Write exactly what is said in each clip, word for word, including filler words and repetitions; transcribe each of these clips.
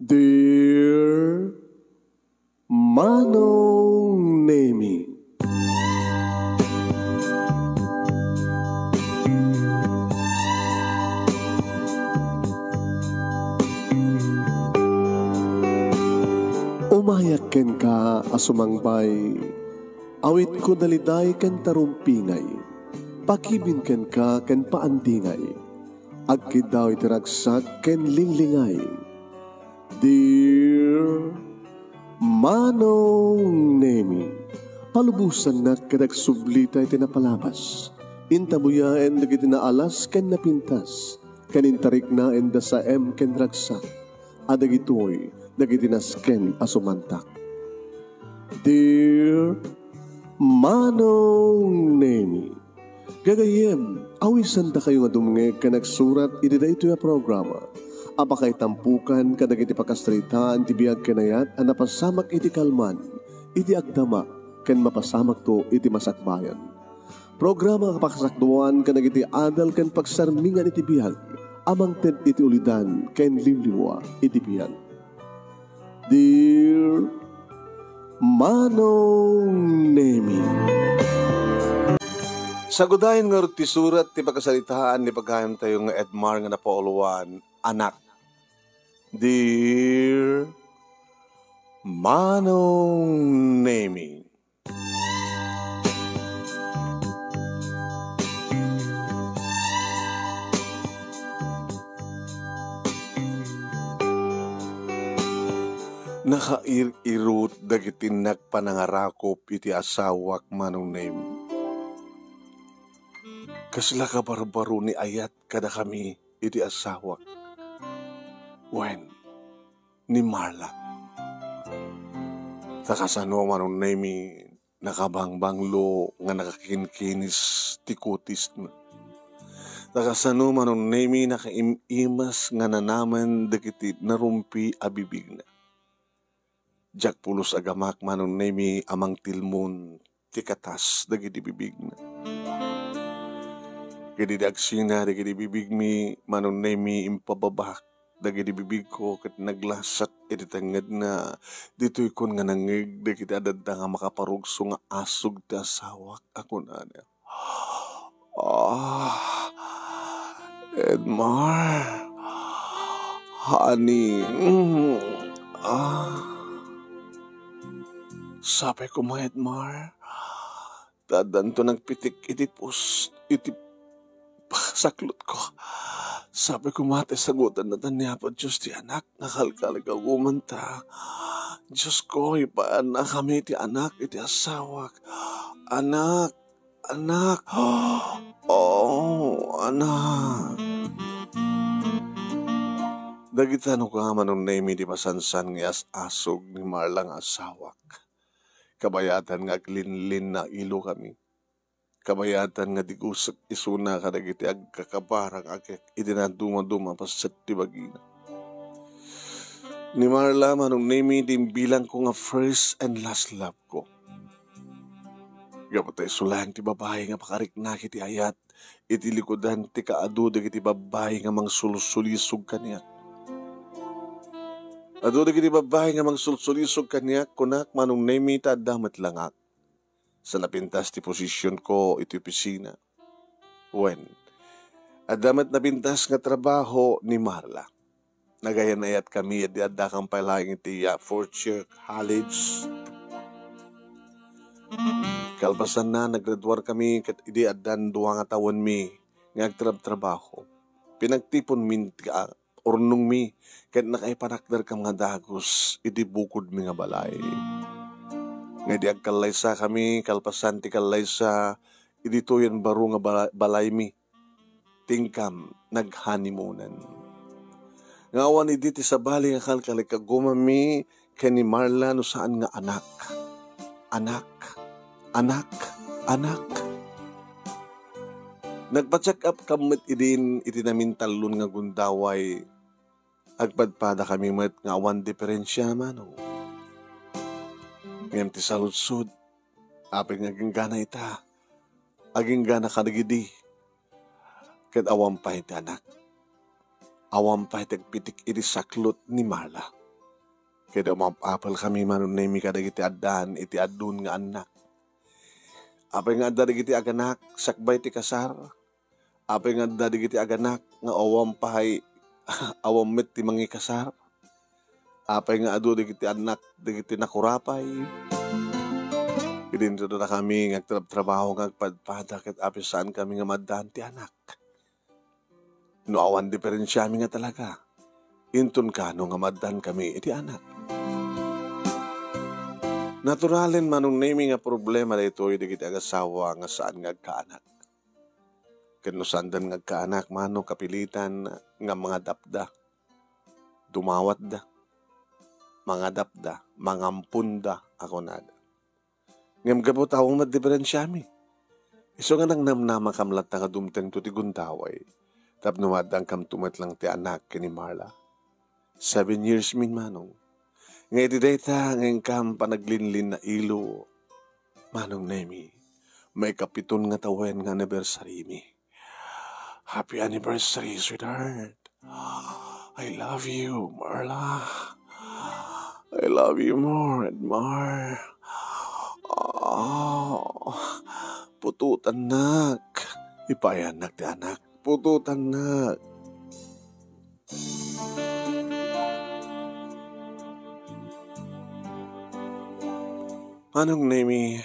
Dear Manong Nemi. Umayak kenka a sumangbay, awitko daliday ken tarumpingay, pakibin kenka ken paandingay, agkiddaw iti ragsak ken linglingay. Dear Manong Nemi, palubosannak ket agsublita iti napalabas. Intabuyaen dagiti naalas ken napintas, ken intariknaen da saem ken ragsak, a dagitoy dagiti nasken a sumantak. Dear Manong Nemi, gagayyem, awisandakayo nga dumngeg ken agsurat iti daytoy a programa a pakaitampukan kadagiti pakasaritaan ti biag ken ayat a napasamak iti kalman, iti agdama, ken mapasamakto iti masakbayan. Programa a pakasakduan kadagiti adal ken pagsarmingan iti biag a mangted iti ulidan ken liwliwa iti biag. Dear Manong Nemi. Sagudayen ngarud ti surat ti pakasaritaan ni pagayamtayo nga Edmar nga napauluan, Anak. Dear Manong Nemi. Nakair-irut dagiti nagpanangarakop iti asawak, Manong Nemi. Kasla kabarbaro ni ayat kadakami iti asawak. Wen, ni Marla. Ta kasano, Manong Nemi, nakabangbanglo nga nakakinkinis ti kutisna. Ta kasano, Manong Nemi, nakaim-imas nga nanamen dagiti narumpi a bibigna. Diak pulos a gamak, Manong Nemi, a mangtilmon ti katas dagiti bibigna. Ket idi agsina dagiti bibigmi, Manong Nemi, impababak dagiti bibigko ket naglasak iti tengngedna. Ditoykon nga nangngeg dagiti adda nga makaparugso nga asug ti asawak a kunana, "Ah, Edmar, honey, mm, ah." Sapay koma, Edmar, ta addanto nagpitik iti pus-, iti saklotko. Sapay koma ta isagutanna ni Apo Dios ti anak nga kalkalagagumanta. Diosko, ipaannakami ti anak iti asawak. Anak, anak, oh, anak. Dagita no ka, Manong Nemi, ti masansan nga as-asog ni Marla nga asawak. Kabayatan nga aglinlinna ilokami. Kabayatan nga digusek isuna kadagiti agkakabarang agek iti nadumaduma a paset ti bagina. Ni Marla, Manong Nemi, ti imbilangko nga first and last love ko. Gapu ta isu laeng ti babai nga pakariknak iti ayat iti likudan ti kaadu dagiti babai nga mangsulsulisog kaniak. Adu dagiti babai nga mangsulsulisog kaniak, kunak, Manong Nemi, ta adda met langak. Sa napintas ti posisionko iti opisina. Wen, adda met napintas nga trabaho ni Marla. Nagayan-ayat kami idi adda kami pay laeng iti, ah, fourth year college. Kalpasanna, naggraduar kami ket idi addan dua nga tawenmi nga agtrabtrabaho, pinagtiponmi ti, ah, urnongmi ket nakaipanakderkami nga dagus iti bukodmi nga balay. Nga idi agkallaysakami, kalpasan ti kallaysa, idi tuyen baro nga bala-, balaymi, ti inkam naghanimonan. Nga awan idi ti sabali nga kalkalikagumanmi ken ni Marla no saan nga anak. Anak, anak, anak. Nagpa-check up kami met idin iti namintallon nga gundaway. Agpadpadakami met nga awan diferensia, Manong. Ngem ti saludsod, apay nga aginggana ita? Aginggana kadagidi? Ket awan pay ti anak. Awan pay ti agpitik iti saklot ni Marla. Ket umap-apelkami, Manong Nemi, kadagiti addaan iti addun nga annak. Apay nga adda dagiti aganak sakbay ti kasar? Apay nga adda dagiti aganak nga awan pay, awan met ti mangikasar? Apay nga adu dagiti annak dagiti nakurapay? Idinto kami nga agtrabtrabaho nga agpadpada ket apay saankami nga maaddaan ti anak. No awan diperensiami nga talaga, inton kano nga maaddankami iti anak. Naturalen, Manong Nemi, nga problema daytoy dagiti agasawa nga saan nga agkaanak. Ket no saandan nga agkaanak, mano, kapilitan nga mangadapda, dumawatda, mangadapda, mangamponda a kunada. Ngem gapu ta awan met diperensiami, isu nga nangnamnamakam latta nga dumtengto ti gundaway tapno maaddangkamto met lang ti anak ken ni Marla. Seven years min, Manong. Nga iti dayta nga inkam panaglinlinna ilo, Manong Nemi, maikapiton nga tawen nga anniversary mi. Happy anniversary, sweetheart. I love you, Marla. I love you more and more. Oh, pututannak. Ipayannak ti anak. Pututannak. Manong Nemi,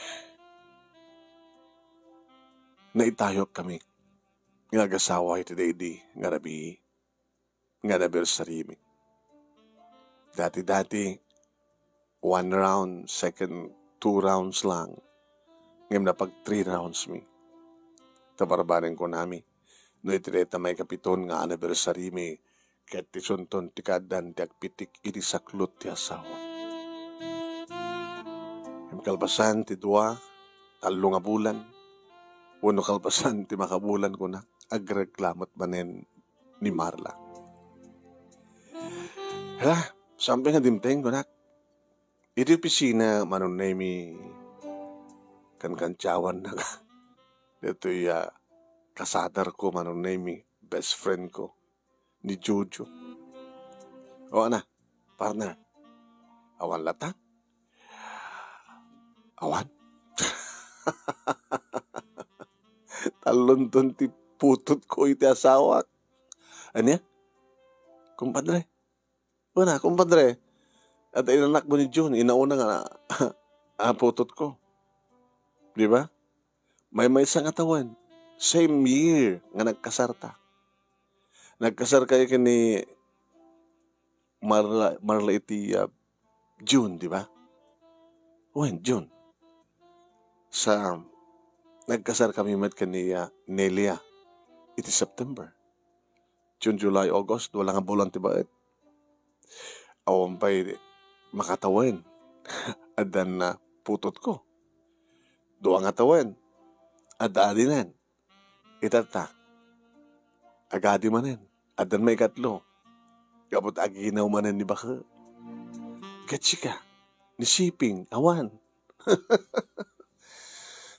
naitayok kami nga agasawa iti daydi nga rabii nga anniversary mi. Dati-dati, one round, second, two rounds lang. Ngem napag three rounds mi. Ta barbareng kunami, no iti dayta maikapiton nga anniversary mi, ket isunton ti kaaddan ti agpitik iti saklot ti asawa. Ngem kalpasan ti dua, tallo nga bulan, wenno kalpasan ti makabulan, kuna, agreklamo't manen ni Marla. Hala, saanpay nga dimteng, kunak. Iti opisina, Manong Nemi, kankantyawan na ka. Ditoy, ah, kasadar ko, Manong Nemi, best friend ko, ni Jojo. O, ana, partner, awan latta? Awan. Tallonton ti putot ko iti asawak. Ania? Kumpadre? Wala, kumpadre. At inanakmo ni June, inauna nga, ah, putot ko. Di ba? Maymaysa nga tawen. Same year nga nagkasarta. Nagkasar kayo ken ni Marla, Marla iti, ah, June, di ba? Wen, June. Sa, nagkasar kami met ken ni, ah, Nelia iti September. June, July, August, dua lang nga bulan ti baet. Awan pay makatawen. Addan na putot ko. Dua nga tawen. Adda adinen. Itatta. Agadi manen. Addan maikatlo. Gapu ta aginaw manen ni baka. Ket sika, ni Siping, awan.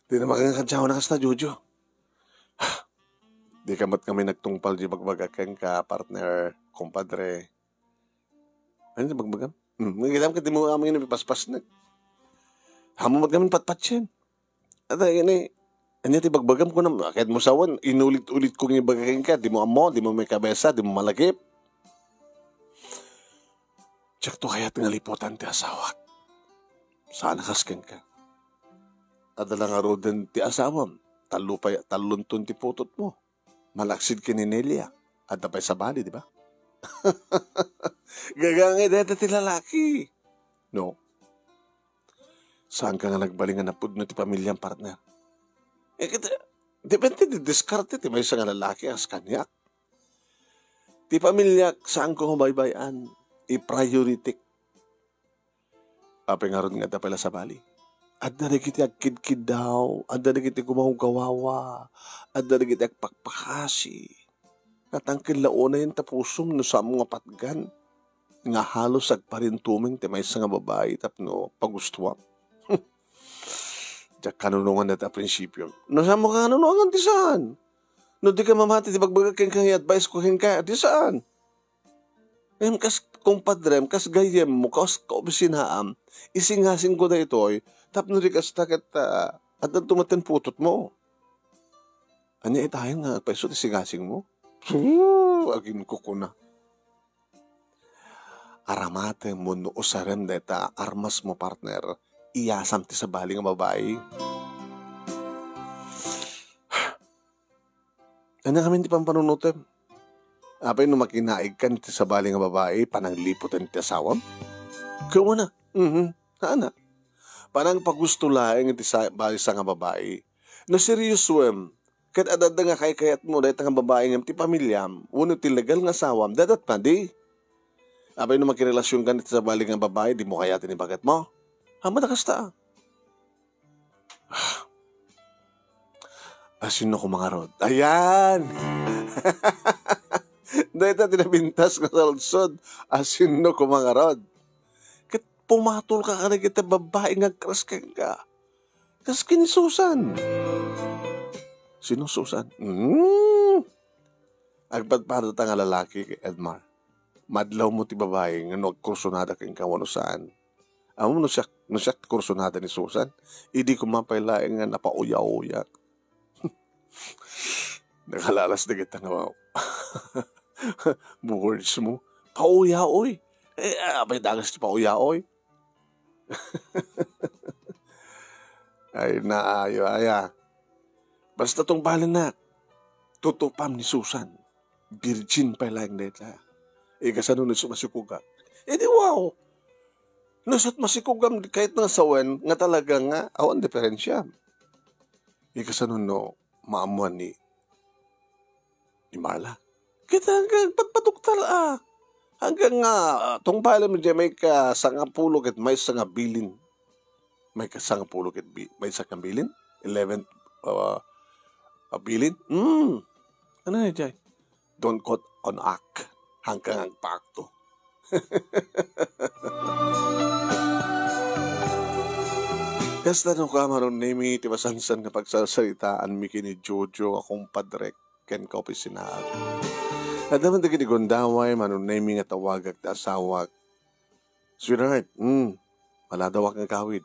Di na makangakadyaw na kasta, Jojo. Di ka met kami nagtungpal di bagbaga kenka, partner, kumpadre. Ano ti bagbagam? Hmm, nagidam ka di mo amin nga paspas na. Amo met kami patpatsin. Ata ini, anya ti bagbagam ko na, kahit mo sawan, inulit-ulit ko nga ibaga kenka, di mo ammo, di mo may kabesa, di mo malagip. Diak to kayat nga liputan ti asawak. Sana kas kenka. Adda la ngaruden ti asawam. Tallo pay, tallonton ti putot mo. Malaksid ken ni Nelia. Adda pay sabali, di ba? Gagangay dayta ti lalaki. No. Saan ka nga nagbalin nga napudno ti pamiliam, partner? Eh, ket, depende ti diskarte ti maysa nga lalaki as kaniak. Ti pamiliak, saan ko nga baybay-an. I-priority. Apay ngarud nga adda pay la sabali? Adda dagiti agkidkiddaw, adda dagiti gumawgawawa, adda dagiti agpakpakasi. Natangken la unayen ta pusom no saam nga patgan nga halos agparintumeng ti maysa nga babai tapno pagustuam. Diak kanunongan dayta a prinsipio. No saam mo kanunongan ti saan? No di ka mamati ti bagbagak kenka nga i-advise ko kenka, ti saan? Ngem kas kumpadrem, kas gayyemmo, kas kaobisinaam, isingasingko daytoy, tapno di kasta ket, ah, addanto met ti putotmo. Ania itayen nga agpayso ti singasingmo? Su, aginkukuna. Aramatem wenno usarem dayta armasmo, partner, iyasam ti sabali nga babai. Ania ngamin ti pampanunotem? Apay no makinaigkan iti sabali nga babai, pananglipoten ti asawam? Kawana. Mhm. Haana. Panangpagusto laeng iti sa-, maysa nga babai. No seriosoem, ket adda nga kaykayatmo dayta nga babai ngem ti pamiliam, wenno ti legal nga asawam, dadat padi. Apay no makirelasionkan iti sabali nga babai, dimo kayaten ni baketmo? Ammom a kasta. Asino ko mangarod? Ayan! Dayta ti napintas nga saludsod. Asino ko mangarod? Ket pumatol ka kadagiti babbai nga agkras kenka. Kas ken ni Susan. Sino Susan? Hmm. Agpadpadata nga lalaki, Edmar. Madlawmo ti babai nga no agkursunada kenka wenno saan. Ammom no siak, no siak kursunada ni Susan, idi koma pay laeng nga napauyaoyak. Nakalalas dagita nga words mo. Pauyaoy. Eh, apay danges ti pauyaoy? Ay, naayo, aya. Basta tungbalennak, tutupam ni Susan. Virgin pay laeng dayta. Ikasano no isu masikogak? Eh, di wow! No isu't masikogam, kayat nga sawen, nga talaga nga, awan diferensya. Ikasano no maammuan ni, ni Marla? Ket hanggang patpatuktal, ah. Hanggang nga, ah, tungpalem, di may ka sangapulo ket maysa nga bilin. May ka sangapulo ket bi-, maysa nga bilin? Eleven, ah, ah, bilin? Hmm. Ano na, Jay? Don't quote on ak. Hanggang agpakto. Kasta no ka, Manong Nemi, ti masansan nga pagsarsaritaanmi ken ni Jojo a kumpadrek ken kaopisinaak. Adda man dagiti gundaway, Manong Nemi, nga tawagak ti asawak. Sweetheart, hmm, maladawak nga gawid.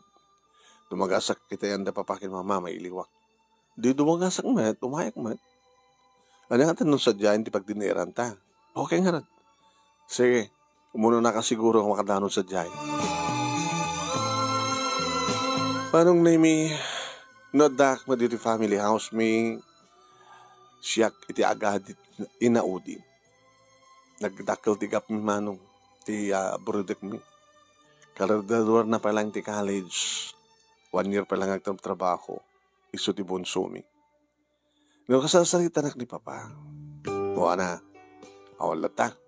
Dumagasak iti ayan da papa ken mama, mailiwak. Di dumagasak met, umayak met. Ania nga tanong sadiayen ti pagdinneranta? Okay ngarud. Sige, umunonaka siguro nga makadanon sadiay. Manong Nemi, no addaak met ditoy family house mi, siak iti agadit inaudi. Nagdakkel ti gapmi, Manong, ti, ah, brudekmi. Kagraduarna pa lang ti college. One year pa lang agtrabaho. Isu ti bunsomi. No kasarsaritanak ni Papa. O, ana, awan latta.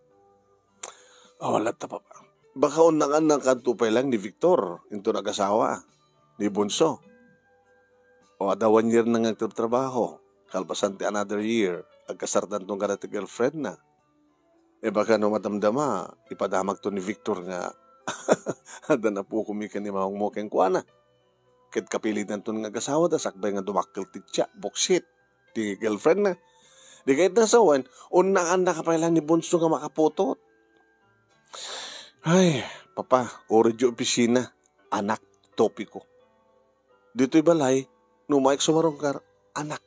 Awan latta, Papa. Baka unnakan nang kanto pay lang ni Victor, inton agasawa, ni Bunso. O, adda one year na nga agtrabaho. Kalpasan ti another year, agkasardanto nga ti girlfriend na. E, baka no madamdama, ipadamagto ni Victor nga adda napukomi ken ni mamangmo kenkuana. Ket kapilitanton nga agasawa da sakbay nga dumakkel ti tia, buksit, ti girlfriend na. Di kayat na sawen, unnakan na ka pay lang ni Bunso nga makaputot. Ay, Papa, uray di opisina, anak, topiko. Ditoy balay, no umayek sumarungkar, anak.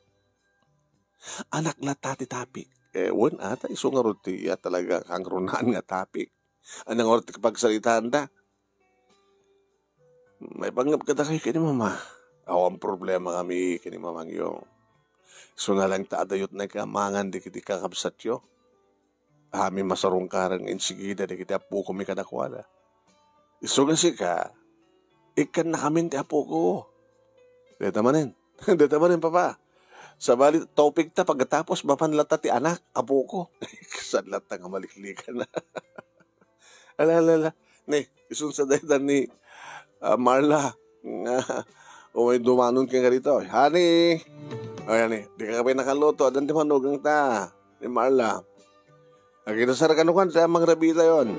Anak latta ti topic. E, wen, ata isu ngarud ti, ah, talaga kangrunaan nga topic. Ania ngarud ti kapagsaritaanda? Maipanggep kadakayo ken ni Mama. Awan problema kami ken ni Mamangyo. Isu na lang ta adayot nga mangan dagiti kakabsatyo. Amin masarungkaren nga insigida dagiti appokomi kadakuada. Isu nga sika, ikkannakamin ti apoko. Deta manen. Deta manen, Papa. Sabali, topic ta pagkatapos, mapan latta ti anak, apoko. Kasla latta nga maliklikan. Ala, ala, ala. Ni, isu sa dayta ni, ah, Marla. Nga, umay dumanon ken nga ditoy. Honey! Ay, honey, di ka pay nakaluto. Addan ti manugangta. Ni Marla. Agidasar kano kan, ta mangrabitayon.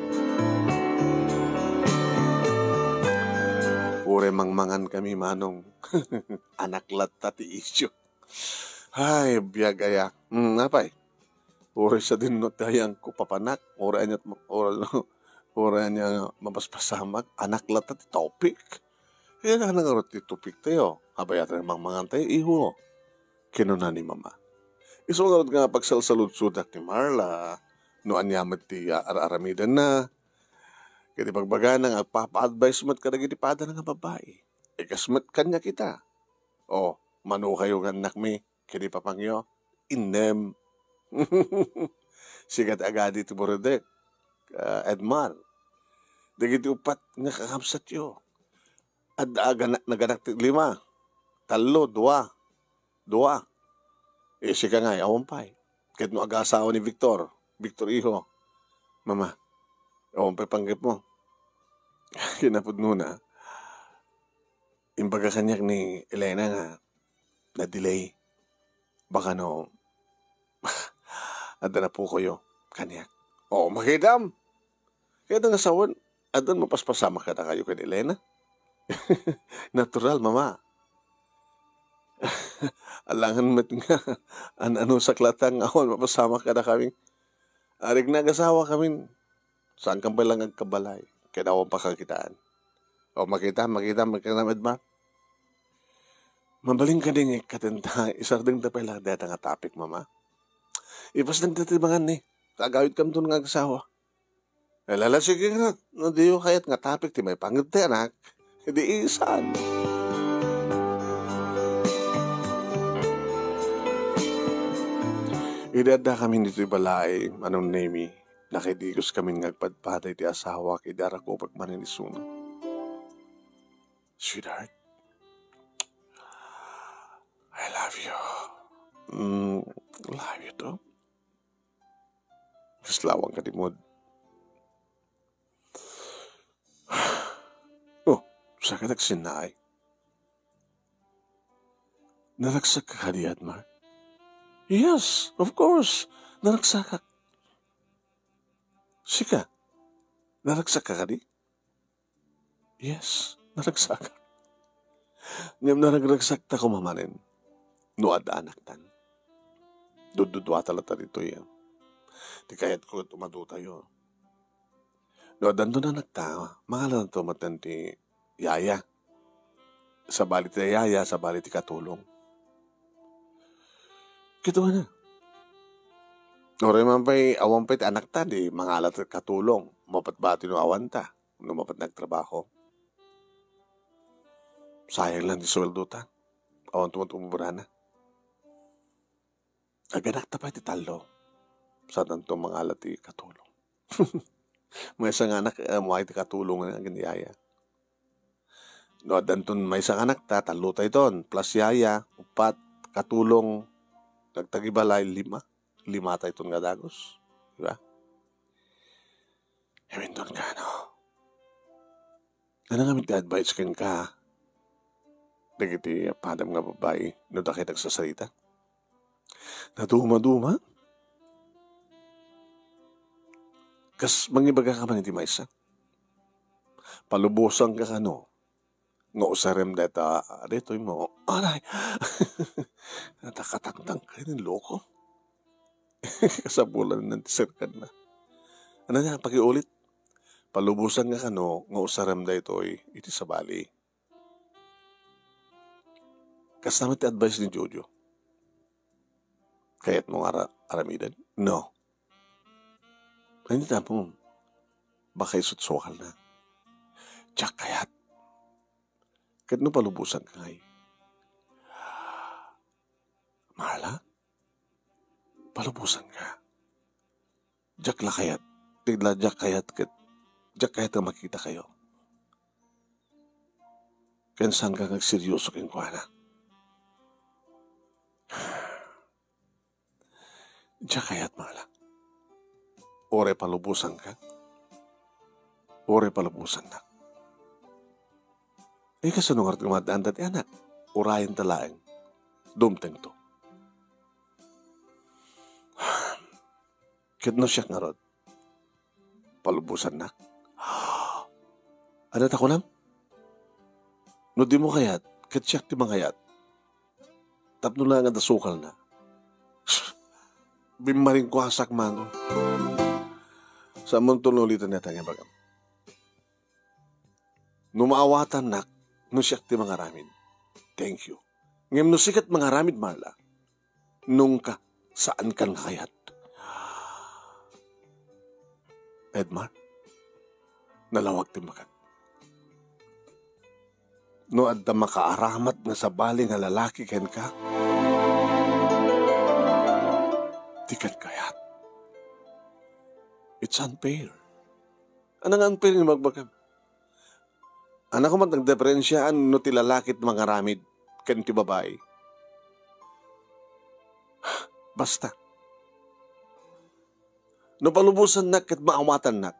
Uray mangmangan kami, Manong. Anak latta ti isyu. Ay, biag aya. Hmm, apay? Uray sadin no ti ayangko, papanak, uray ania't ma-, uray, uray ania nga mapaspasamak, anak latta ti topic. Kayatna ngarud ti topic tayo. Abayatan nga mangmangan tayo, iho. Kinuna ni Mama. Isu ngarud nga pagsalsaludsodak ni Marla, no ania met ti, ah, ar-aramidenna. Ket ibagbagana nga agpapa-advise met kadagiti padana nga babbai. Ikas met kaniak ita. O, mano kayo nga annakmi, ken ipapangyo? Innem. Sika ti agadi ti buredek, ah, Edmar. Dagiti uppat nga kakabsatyo. Adda agana-, naganak ti lima. Tallo, dua. Dua. Eh, sika ngay, awan pay. Ket no aga-asawa ni Victor, Victor iho, Mama, awan pay panggepmo. Kinapudnona, imbaga kaniak ni Elena nga na-delay. Baka no, adda napukoyo kaniak. Oo, makitam. Kayatna nga sawen, addan mapaspasamak kadakayo ken Elena. Natural, Mama. Alangan met nga, an-anusak latta nga awan mapasamak kadakami. Arik nga agasawakamin, saankami pay lang agkabalay, ken awan pakakitaan. O, makita, makita, makita, Edmar. Mabalin kadi nga ikkaten ta, isardengta pay lang dayta nga topic, Mama. Ipasdengta ti mangan ni, kagawidkamton nga agasawa. Ala, ala, sige nga, no diyo kayat nga topic ti maipanggep ti anak, di isan. Idi addakamin ditoy balay, Manong Nemi, nakaidigos kamin nga agpadpada iti asawak idi arakupek manen isuna. Sweetheart, I love you. Mm, love you too. Kaslawang ka di mod. Oh, saka nagsinnaay. Naragsak ka kadi, Edmar? Yes, of course. Naragsakak. Sika, naragsak ka kadi? Yes, naragsakak. Ngem naragragsak ta koma manen no adda anaktan. Dudduduata latta ditoy, ah. Ti kayatko ket umadutayo. No addanton anakta, mangalatanto metten ti yaya. Sabali ti yaya, sabali ti katulong. Kitaenna. Uray man pay, awan pay ti anakta, di mangala ti katulong. Mapatbati no awanta, no mapat nagtrabaho. Sayang lang ti suweldota. Awan tumat umobrana. Aganakta pay ti tallo. Saantanto mangala ti katulong. Maysa nga anak, eh, ammok ti katulong nga agyaya. No, addanton maysa nga anakta, tallo tayton, plus yaya, upat, katulong, nagtagibalay, lima. Lima tayton nga dagus. Di ba? Eminton ka, no? Ano nga ti advice kenka? Dagiti padam nga babbai, no dakay agsasarita? Naduma-duma? Kas mangibaga ka man iti maysa? Palubosan ka kano? Nga usarem dayta, daytoy mo. Aray! Natakatangtang ka rin, loko. Kasapulan ng serkan na. Ano niya, pakiulit? Palubosan nga kano, nga usarem daytoy, iti sabali. Kasna met ti advice ni Jojo. Kayat mo nga ara-, aramiden? No. Ay, hindi tapon. Baka isutsuakal na. Diak kayat. Ket no palubosan ka ngay. Marla? Palubosan ka. Diak la kayat. Ti la diak kayat ket diak kayat nga makita kayo. Ken saan ka nga agseryoso kenkuana? Diak kayat, Marla. Uray palubosan ka. Uray palubosan na. Eh, kasano nga ret nga maaddaanda ti anak? Urayen ta laeng. Dumtengto. Ket no siak ngarud, palubosannak? Adda ta kunam? No dimo kayat, ket siak ti mangayat. Tapno laeng adda sukalna. Bimmaringkuasak, Mano. Saan mo tululiten dayta nga ibagam. No maawatannak, no siak ti mangaramid, thank you. Ngem no sika ti mangaramid, Marla, nunka, saankan nga kayat. Edmar, nalawag ti imbagak. No adda makaaramat nga sabali nga lalaki kenka, dikan kayat. It's unfair. Ania nga unfair nga ibagbagam? Ania koma ti nagdiperensiaan no ti lalaki ti mangaramid ken ti babai? Basta. No palubosannak ket maawatannak,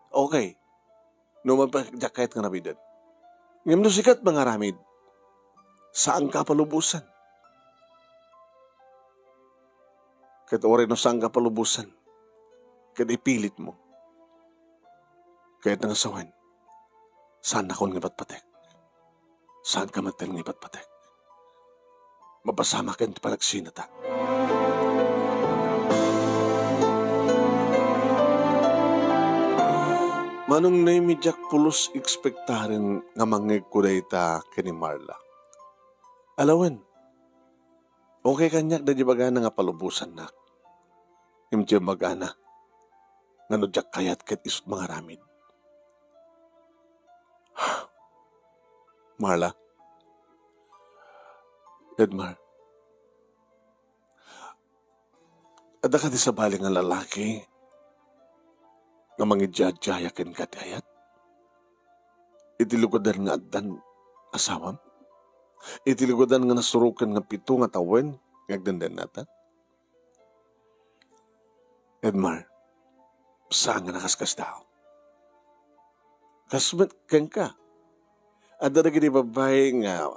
okay. No mapa-, diak kayat nga aramiden. Ngem no sika ti mangaramid, saanka a palubosan. Ket uray no saanka a palubosan, ket ipilitmo. Kayatna nga sawen, saannakon nga ipatpatek. Saanka metten nga ipatpatek. Mapasamaken ti panagsinata. Manong Nemi, diak pulos ekspektaren nga mangngegko dayta ken ni Marla. Alawen, okay kaniak daydi ibagana nga palubosannak. Ngem ti ibagana nga no diak kayat ket isu ti mangaramid. Marla, Edmar, adda kadi sabali nga lalaki nga mangidiadiaya kenka ti ayat? Iti lugadan nga addan asawam? Iti lugadan nga nasuroken nga pito nga tawen nga agdendennatan? Edmar, saan nga nakaskasdaaw. Kas met kenka, adda dagiti babbai nga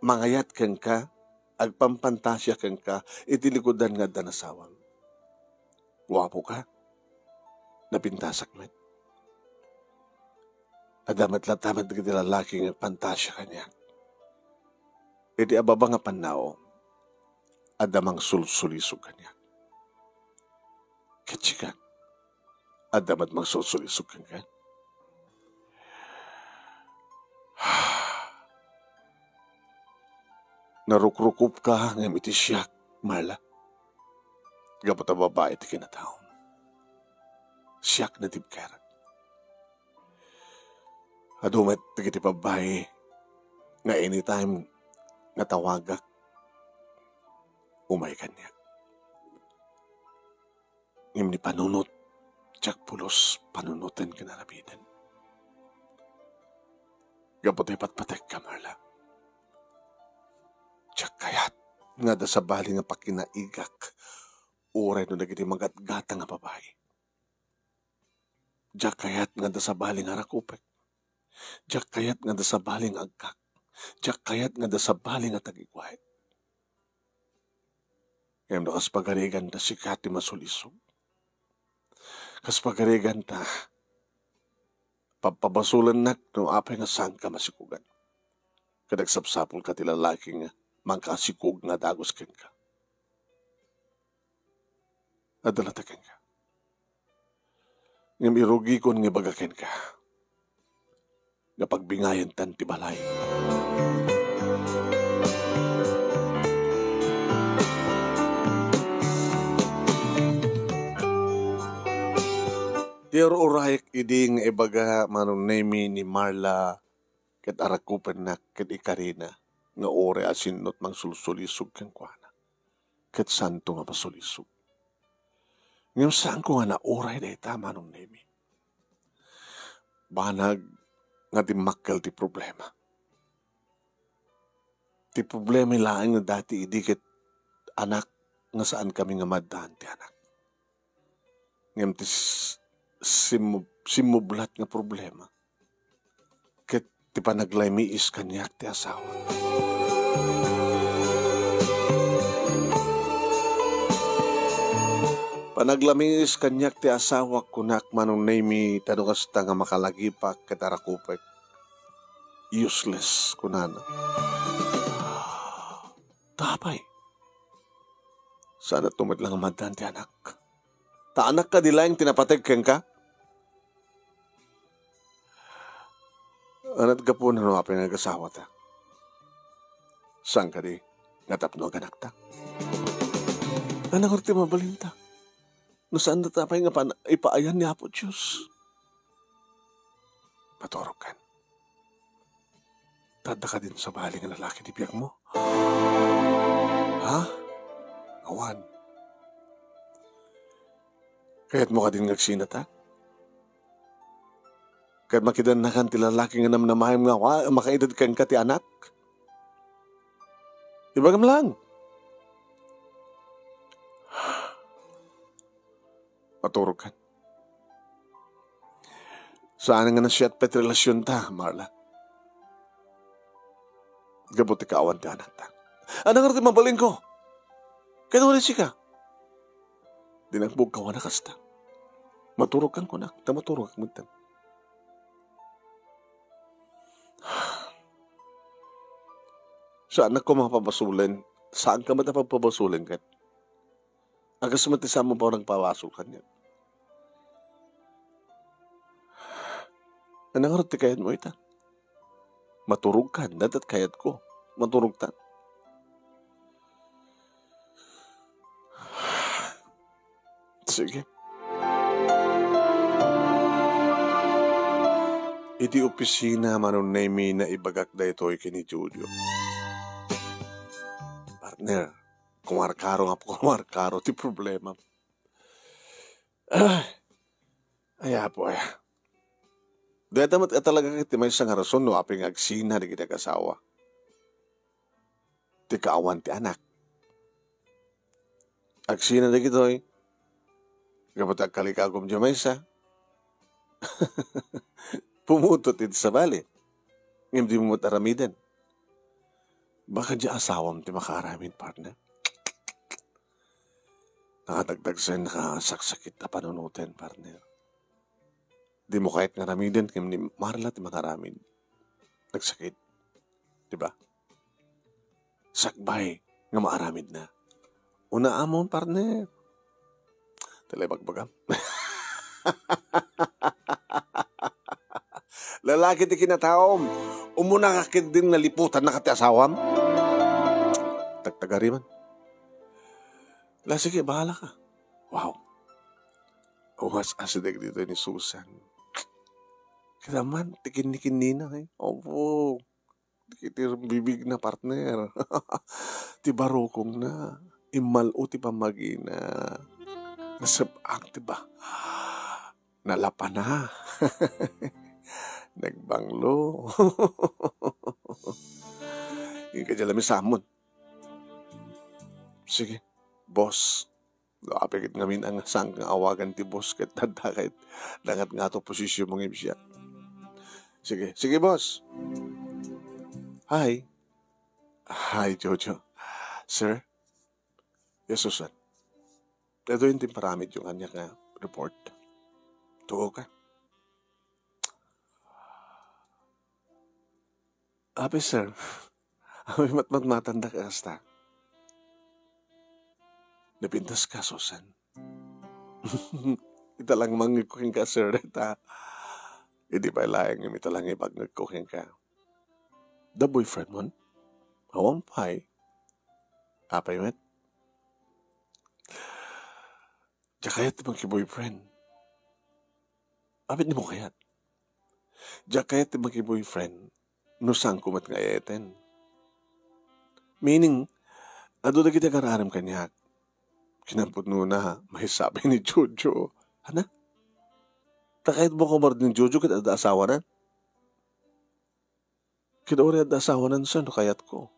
mangayat kenka, agpampantasia kenka iti lugadan nga addan asawam. Guapoka, napintasak met. Adda met latta met dagiti lalaki nga agpantasia kaniak. Iti ababa nga pannao, adda mangsulsulisog kaniak. Ket sika, adda met mangsulsulisog kenka? Narukrukopka ngem iti siak, Marla. Gapu ta babai ti kinataom. Siak natibker. Adu met dagiti babbai nga anytime nga tawagak, umay kaniak. Ngem ni panunot, diak pulos panunoten ken aramiden. Gapu ta ipatpatekka, Marla. Diak kayat nga adda sabali nga pakinaigak uray no dagiti magatgatang a babai. Diak kayat nga adda sabali nga rakupek. Diak kayat nga adda sabali nga agkak. Diak kayat nga adda sabali nga tagiguaek. Ngem no kas pagarigan ta sika ti masulisog, kas pagarigan ta, pabpabasolennak no apay nga saanka masikogan. Ket agsapsapulka ti lalaki nga mangkasikog nga dagus kenka. Adda latta kenka. Ngem irugikon nga ibaga kenka nga pagbingayentan ti balay. Ti ur-urayek idi nga ibaga Manong Nemi ni Marla ket arakupennak ket ikarina nga uray a sinnot mangsulsulisog kenkuana ket saanto nga masulisog. Ngem saanko nga nauray dayta, Manong Nemi. Banag nga dimmakkel ti problema. Ti problema laeng nga dati idi ket anak nga saankami nga maaddaan ti anak. Ngem ti s-, simmu-, simmublat nga problema ket ti panaglaymiis kaniak ti asawak. Panaglaymiis kaniak ti asawak, kunak, Manong Nemi, ta no kasta nga makalagipak ket arakupek. Useless, kunana. Ta apay? Saan a tumet lang a maaddaan ti anak. Ta anak kadi laeng ti napateg kenka? Ania't gapuna no apay nga agasawata? Saan kadi nga tapno aganakta? Ania ngarud ti mabalinta? No saan dayta pay nga pan-, ipaayan ni Apo Dios. Maturogkan. Ta adda kadin sabali nga lalaki ti biagmo? Ha? Awan. Kayatmo kadin nga agsinatak? Ket makidannakan ti lalaki nga namnamaem nga awan, makaidad kenka ti anak? Ibagam lang. Maturogkan. Saan nga nasiat pay ti relasionta, Marla. Gapu ti kaawan ti anakta. Ania ngarud ti mabalinko? Ket uray sika. Dinak bukawan a kasta. Maturogkan kunak, ta maturogak metten. Saannak koma pabasolen, saanka met a pagpabasolen ket. Agas met ti saanmo pay nagpabasol kaniak. Ania ngarud ti kayatmo ita? Maturogkan, dayta ti kayatko. Maturogta. Sige. Iti opisina, Mano Nemi, naibagak daytoy ken ni Jojo. Partner, kumarkaro nga kumarkaro ti problema. Ay, ay, Apo, ay. Dayta met talaga ti maysa nga rason no apay nga agsina dagiti agassawa. Ti kaawan ti anak. Agsina dagitoy, gapu ta agkalikagum diay maysa. Pumutot iti sabali. Ngem dimo met aramiden. Baka diay asawam ti makaaramid, partner. Nakadagdag sa nakasaksakit a panunoten, partner. Dimo kayat nga aramiden, ngem ni Marla ti mangaramid. Nagsakit. Di ba? Sakbay nga maaramidna. Unaamon, partner. Talaga bagbagam. Lalaki ti kinataom. Umuna ka ketdin naliputan na ka ti asawam. Tagtagari man. La, sige, bahala ka. Wow. Uwas-asideg ditoy ni Susan. Kadaman, ti kinnikinnina, eh. Opo. Ti rumbibigna, partner. Ti barukongna. Immal-o ti pammagina. Nasep-ang ti ba? Nalapana. Nagbanglo. Inka diay la misamon. Sige, boss. No, apay ket ngamin a saanka nga awagan ti boss ket adda ket dangat nga ato posisyonmo ngem siak. Sige, sige, boss. Hi. Hi, Jojo. Sir? Yes, Susan. Daytoy ti imparamidyo kaniak nga report. Tuo ka. Apay, sir. Apay, matmatmatandak a kasta. Napintas ka, Susan. Ita lang mangngegko kenka, sir, ta idi pay laeng ngem ita lang ibagngegko kenka. Da boyfriend mon? Awan pay. Apay met? Diak kayat ti maki-boyfriend. Apay dimo kayat? Diak kayat ti maki-boyfriend no saanko met nga ay-ayten. Meaning, adu dagiti agar-arem kaniak. Kinampudnona, maisabay ni Jojo. Ana? Ta kayatmo koma ni Jojo ket adda asawanan? Ket uray adda asawanan, sir, no kayatko.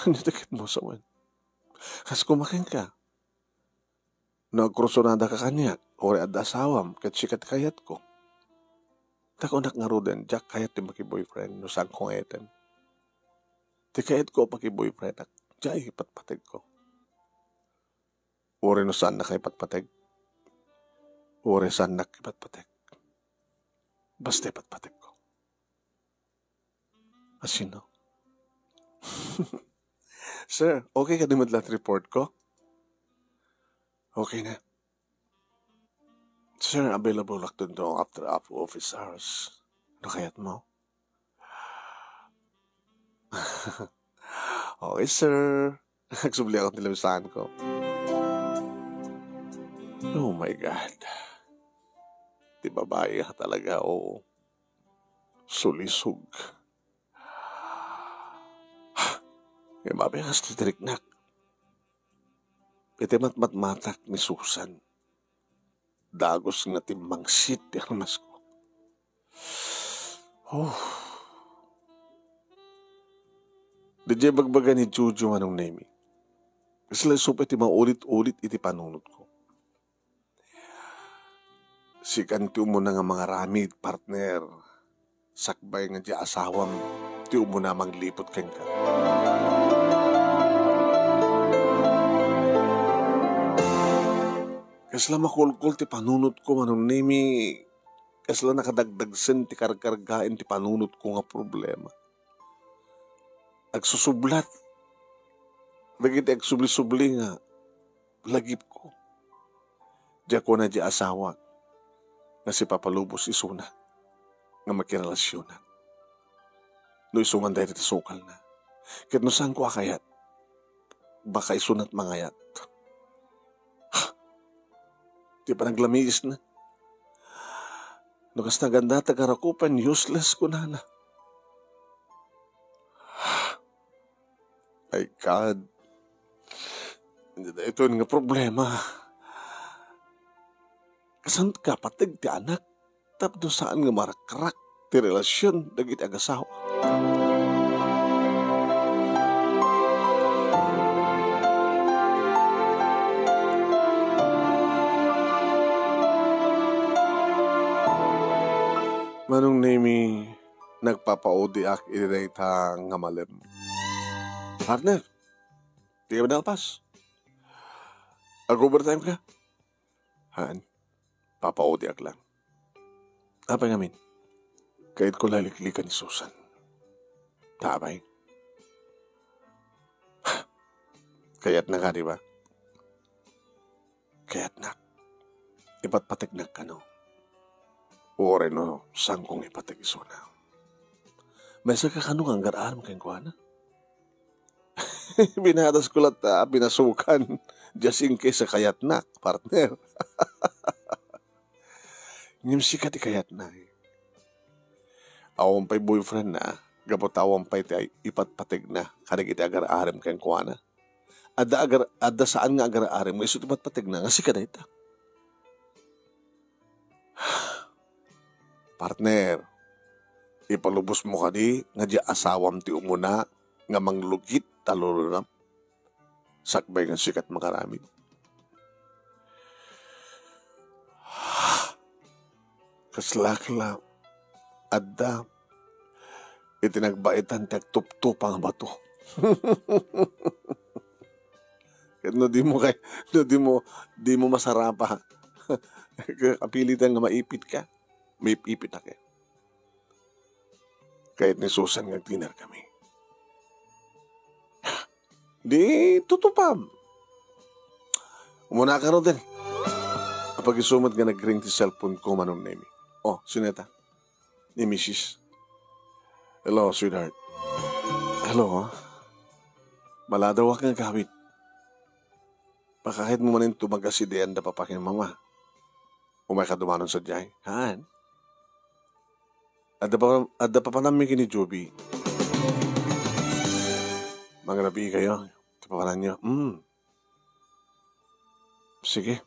Ania ti kayatmo sawen? Kas koma kenka. No agkursunadaka kaniak, uray adda asawam, ket sika ti kayatko. Ta kunak ngaruden, diak kayat ti maki-boyfriend no saanko nga ay-ayten. Ti kayatko a paki-boyfriendak, diay ipatpategko. Uray no saannaka ipatpateg, uray saannak ipatpateg, basta ipatpategko. Asino? Sir, okay kadi met laeng ti report ko? Okay na. Sir, available ak dito after of office hours. Ano kayat mo? Okay, sir. Nagsubli ako ti labisaanko. Oh my God. Ti babae nga talaga, oo. Sulisog. Kay mabiagas ti tiriknak. Iti matmatmatak ni Susan, dagus nga timmangsit ti armasko. Oh. Didiay bagbaga ni Jojo, Manong Nemi. Kasla isu pay ti maulit-ulit iti panunotko. Sikan ti umuna nga mangaramid, partner. Sakbay nga diay asawam ti umuna mangliput kenka. Kasla makulkol ti panunotko, Manong Nemi. Kasla nakadagdagsen ti karkargaen ti panunotko nga problema. Agsusublat dagiti agsubli-subli nga lagipko. Diak kuna diay asawak nga sipapalubos isuna nga makirelasionak. No isu man dayta ti sukalna. Ket no saanko a kayat, baka isuna ti mangayat. Ti panaglamiisna. No kasta, ganda ta karakupen, useless kunana. Ay, God. Daytoy nga problema. Kasano ti kapateg ti anak tapno saan nga marakrak ti relasion dagiti agasawa? Manong Nemi, nagpapaudiak iti dayta nga malem. Partner, di ka nalpas? Ag-overtime ka? Haan, papaudiak lang. Apay ngamin, kayatko laliklikan ni Susan. Apay? Kayatna ka, di ba? Kayatnak. Ipatpategnak kano. Uray no, saanko nga ipateg isuna. Maysa ka kano nga agar-arem kenkuana? Binatasko latta a pinasukan. Just in case a kayatnak, partner. Ngem sika ti kayatna, eh. Awan pay boyfriend na, gapu ta awan pay ti ipatpategna kadagiti agar-arem kenkuana. Adda agar-, adda saan nga agar-arem nga isu ti patpategna nga sika dayta. Partner, ipalubos mo kadi nga diay asawam ti umuna nga manglugit ta lulunam? Sakbay nga sika ti mangaramid. Kasla la adda iti nagbaitan ti agtuptupa nga bato. Ket no di mo kay, no di mo, di mo masarapa, kapilitan nga maipit ka, maip-ipit ka. Kayat ni Susan nga agdinner kami. Di tutupam. Umuna ka, Rodel. Apag-isu met nga nag-ring ti cellphone ko, Manong Nemi. Oh, sino ita? Ni misis. Hello, sweetheart. Hello. Maladawak nga agawid. Pakakit mo manen tumagas idi anda papa ken mama. Umay ka dumanon sadiay. Haan. Adda pa, adda papananmi ken ni Joby. Mangrabii kayo. Ti papananyo. Hmm. Sige.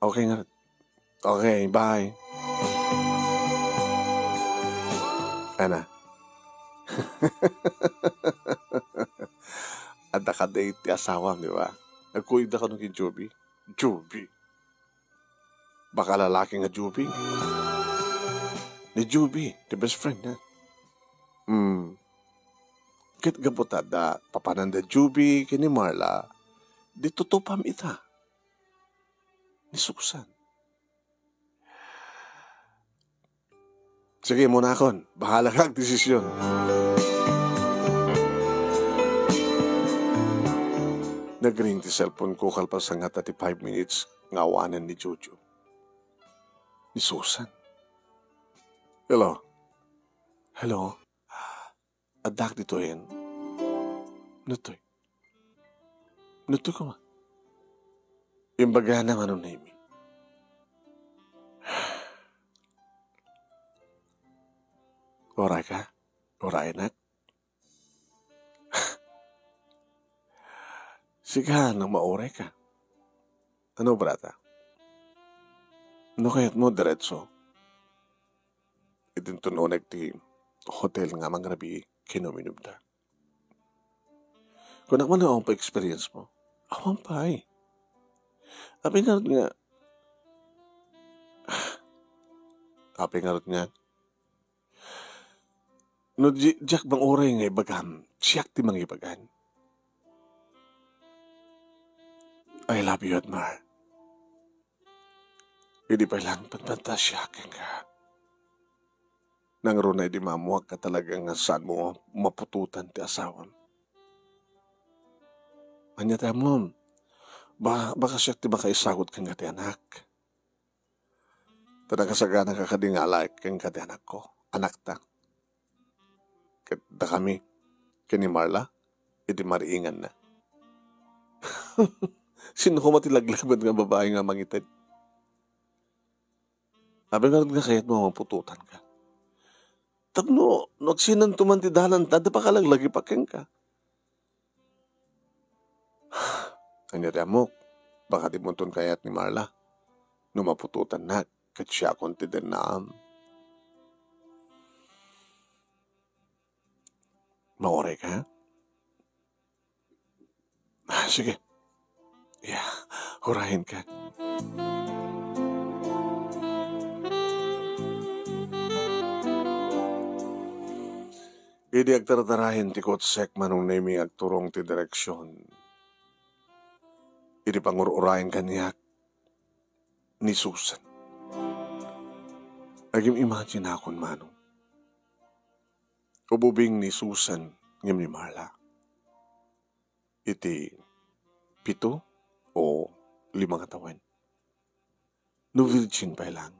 Okay nga. Okay, bye. Ana. Adda ka date ti asawam, di ba? Nagkuyogda kano ken Joby. Joby. Baka lalaki nga Joby. Ni Joby, ti best friend na. Hmm. Ket gapu ta adda papananda Joby ken ni Marla, di tutupam ita. Ni Susan. Sige, munakon. Bahala ka agdesisyon. Nagring ti cellphone ko kalpasan ngata ti five minutes nga awanen ni Jojo. Ni Susan. Hello? Hello? Addak ditoyen. Nutoy. Nutoy koma. Imbagana Manong Nemi. Uray ka? Uray, nak? Sika, no mauray ka. Ano, brata? No kayatmo, diretso. Idinton unek ti hotel nga mangrabii ken uminumda. Kunak man, awan pay experience mo? Awan pay. Apay ngarud nga, apay ngarud nga, no di, diak manguray nga ibagam, siak ti mangibagan. I love you, Edmar. Idi pay lang panpantasia kenka. Nangruna idi maammuak nga talaga nga saan mo maputotan ti asawam. Ania ti ammom? Ba, baka siak ti makaisagut kenka ti anak. Ta nakasagana ka kadi nga alaek kenka ti anakko, anakta. Ket dakami, ken ni Marla, iti mariinganna. Sino koma ti laglag met nga babai nga mangited? Apay ngarud nga kayatmo a maputotan ka? Tapno, no agsinanto man ti dalan, ta adda pakalaglagi pa kenka. Ania ti ammok? Baka di monton kayat ni Marla. No maputotannak, ket siakon ti dennaam. Mauray ka? Ah, sige. Ya, urayen ka. Idi agtartarayen ti kotsek, Manong Nemi, agturong ti direksion. Idi pangur-urayen kaniak ni Susan. Agim-imagine akon, Manong. Ububing ni Susan ngem ni Marla. Iti pito o lima nga tawen. No virgin pay lang,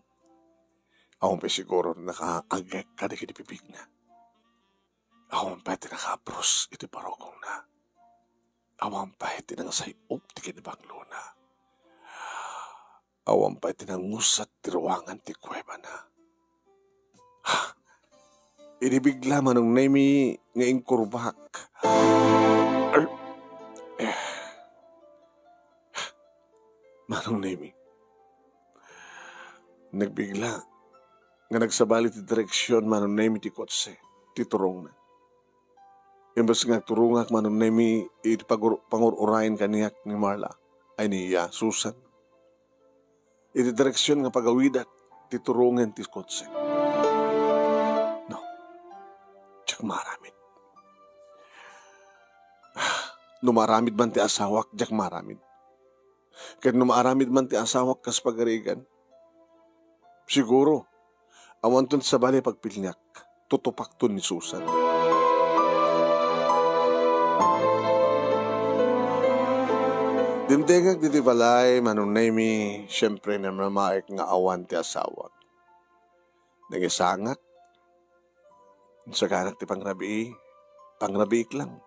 awan pay siguro nakaagek kadagiti bibigna. Awan pay ti nakaabros iti barukongna. Awan pay ti nangsay-op ti kinibanglona. Awan pay ti nangusat ti ruangan ti kuebana. Ha! Idi bigla, Manong Nemi, nga inkurbak. Ay! Eh. Manong Nemi. Nagbigla nga nagsabali ti direksion, Manong Nemi, ti kotse, ti turongna. Imbes nga agturongak, Manong Nemi, iti pagur-, pangur-urayen kaniak ni Marla, ay ni, ah, Susan. Iti direksion nga pagawidak ti turongen ti kotse. No. Diak maaramid. No maaramid man ti asawak, diak maaramid. Ket no maaramid man ti asawak kas pagarigan, siguro, awanton sabali a pagpilniak, tutupakton ni Susan. Dimtengak ditoy balay, Manong Nemi, siempre, namnamaek nga awan ti asawak. Nangisangak, insaganak ti pangrabii, pangrabiik lang.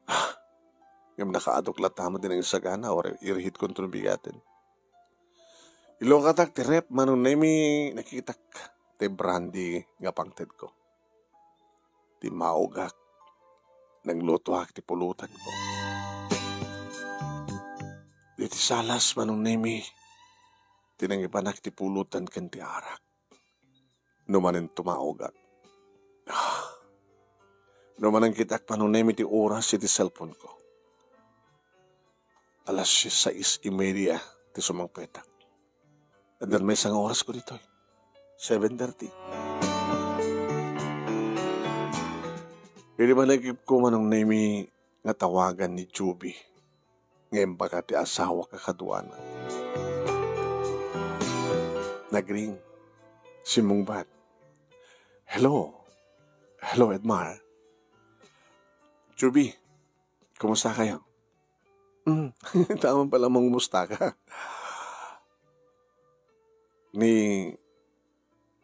Ah, ngem nakaadok latta met ti nangisagana, o irihitkonto no bigaten. Ilukatak ti ref, Manong Nemi, nakitak ti brandy nga pangtedko. Timmaugak, naglutoak ti pulutanko. Iti salas, Manong Nemi, ti nangibanak ti pulutan ken ti arak. No manen timmaugak. Ah. No manen kitak, Manong Nemi, ti oras iti cellphone ko. Alas sais y media ti sumangpetak. Addan maysa nga orasko ditoy. Seven thirty. Idi malagipko, Manong Nemi, nga tawagan ni Juby nga imbaga ti asawak a kaduana. Nagring. Simmungbat. Hello. Hello, Edmar. Juby, Kumusta kayo? Hmm, tama pala mangumusta ka. Ni,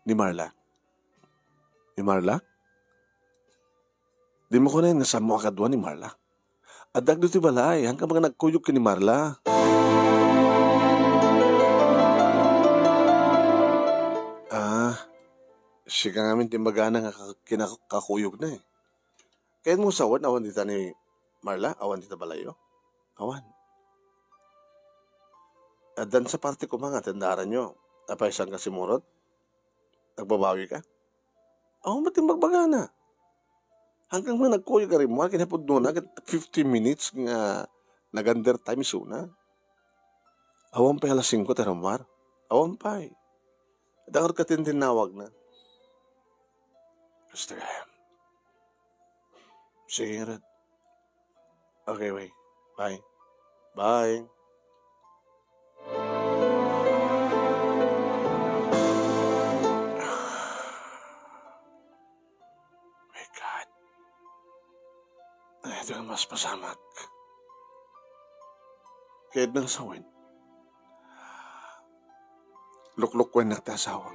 ni Marla? Ni Marla? Di mo kunen nga sammo a kadua ni Marla? Adda ditoy balay, haanka nga nagkuyog ken ni Marla. Ah, sika ngamin ti imbagana nga ka-, kinakuyogna eh. Kayatmo sawen, awan dita ni Marla? Awan dita balayyo? Awan. Addan sa parte koma nga atendaranyo. Apay, saanka simurot? Nagbabawi ka? Awan met ti imbagana. Haanka nga nagkuyog a rimmuar, kinapudnona ket fifteen minutes nga nag-under time isuna. Awan pay alas singko ti rimmuar. Awan pay. Dakar ka tintinnawagna. Basta ka. Sige, ngarud. Okay, bye. Bye. Bye. My God. Ay, ito ang mas pasamak. Kaya nang sawen. Luklukkuennak ti asawak.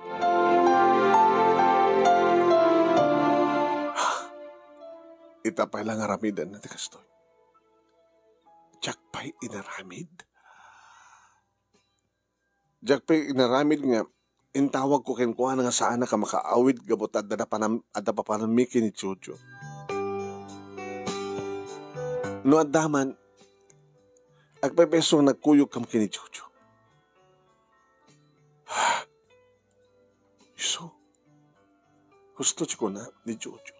Ita pay la nga aramidenna ti kastoy. Diak pay inaramid. Diak pay inaramid nga intawagko kenkuana nga saanna a makaawid gapu ta adda da panam-, adda papanammi ken ni Jojo. No adda man, agpaypayso nga nagkuyogkam ken ni Jojo. Isu, husto ti kuna ni Jojo.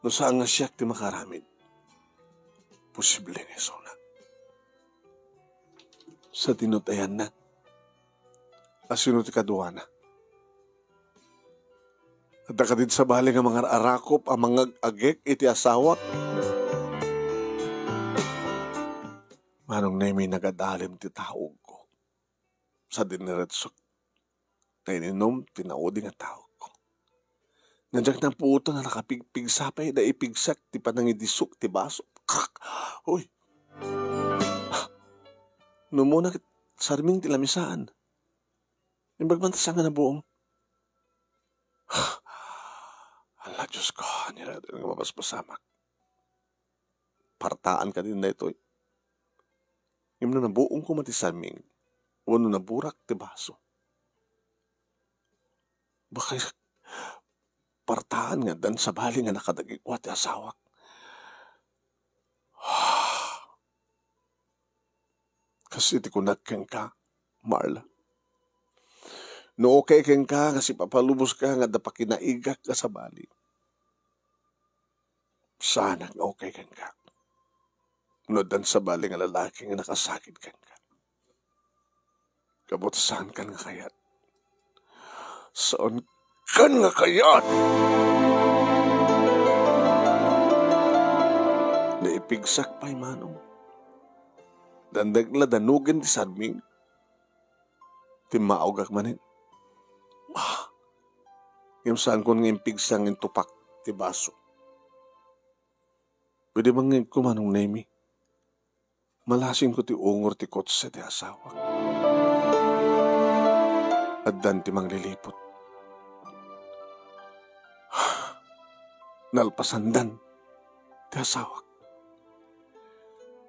No saan nga siak ti makaaramid, posible nga isuna. Sadino ti ayanna? Asino ti kaduana? Adda kadi sabali nga mangar-arakop a mangag-agek iti asawak? Manong Nemi, nagadalem ti taogko. Sadin ni Retsok. Kaininum ti naudi nga taogko. Nga diak napuotan nga nakapigpigsa pay da ipigsak ti panangidisok ti baso. Uy! Numona ket sarming ti lamisaan. Imbag man ta saan nga nabuong. Ala, Diyos ko, ania nga mapaspasamak. Partaan kadi daytoy. Ngem no nabuong koma ti sarming, wenno naburak ti baso, baka partaan nga addan sabali nga nakadagikua ti asawak. Kas iti kunak kenka, Marla. No okay kenka nga sipapaluboska nga adda pakinaigak nga sabali, saanak nga okay kenka. No addan sabali nga lalaki nga nakasakit kenka, gapu ta saankan nga kayat. Saankan nga kayat! Naipigsak pay, Manong. Dandagla danugen ti sarming. Timmaogak manen. Ah! Ngem saankon nga impigsa nga intupak ti baso. Pwede mangngegko, Manong Nemi? Malasinko ti ungor ti kotse ti asawak. Addan ti mangliliput. Nalpasandan ti asawak.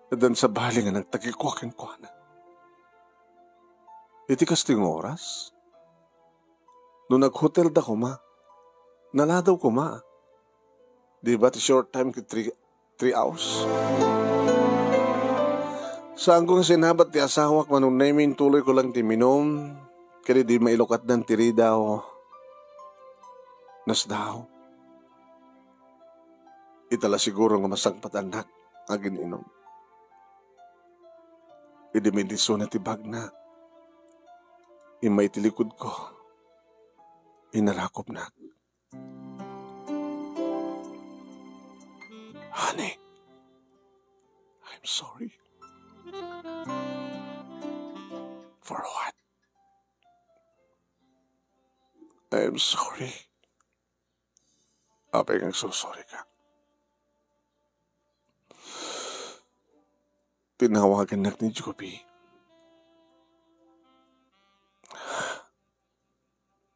Addan sabali nga nagtagikua kenkuana. Iti kastoy nga oras, no naghotelda koma, naladaw koma. Di ba ti short time ket three, three hours? Saanko nga sinabat ti asawak, Manong Nemi, intuloyko lang ti minum, ket idi mailukatdan ti ridaw, nasdaaw. Ita la siguro nga masangpatannak agin-inum. Idi maidisuna ti bagna, immay ti likudko, inarakopnak. Honey, I'm sorry. For what? I'm sorry. Apay nga agsusorry ka? tinawagannak ni Joby.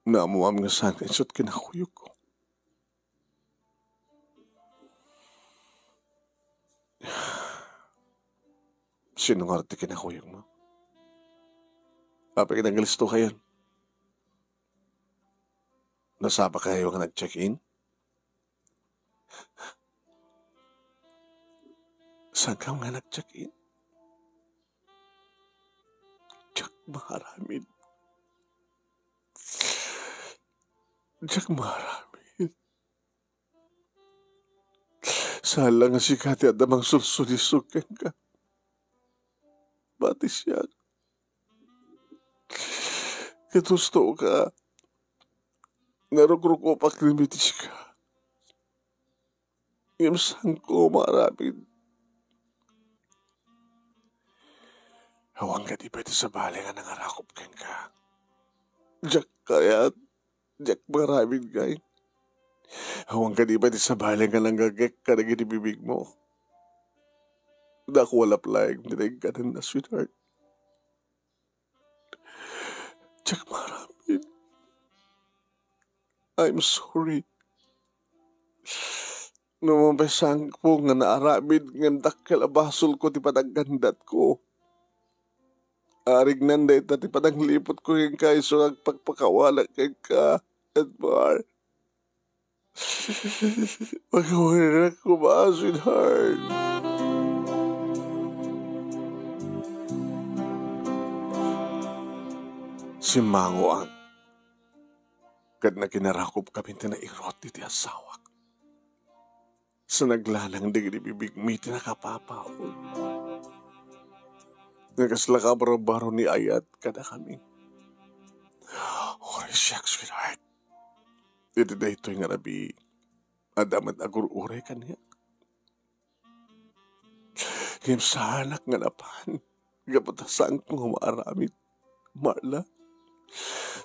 Naammoam nga saan nga isu ti kinakuyogko. Sino ngarud ti kinakuyogmo? Apay ket naglistokayon? Nasapakayo nga nag-check-in? Saankam nga nag-check-in? Diak maaramid. Diak maaramid. Saan la nga sika ti adda mangsulsulisog kenka. Pati siak. Ket husto ka, narukrukopak ni Mitch ka. Ngem saanko maaramid. Awan kadi pay ti sabali nga nangarakop kenka. Diak kayat, diak maaramid ngay. Awan kadi pay ti sabali nga nanggagek kadagiti bibigmo. Dakua la pay laeng ti nainkananna, sweetheart. Diak maaramid. I'm sorry. No mapasaanko nga naaramid ngem dakkel a basolko ti panaggandatko. Arignan dayta ti panangliputko kenka isu nga agpakpakawanak kenka, Edmar. Pagawanak koma, sweetheart. Simmangoan ket nakinarakop kami ti nairut iti asawak. Sa naglanang dagiti bibigmi ti nakapapaut. Nga kasla kabarbaro ni ayat kadakami. Uray siak, sweetheart. Iti daytoy nga rabii, adda met agur-uray kaniak. Ngem saanak nga napan, gapu ta saanko nga maaramid, Marla.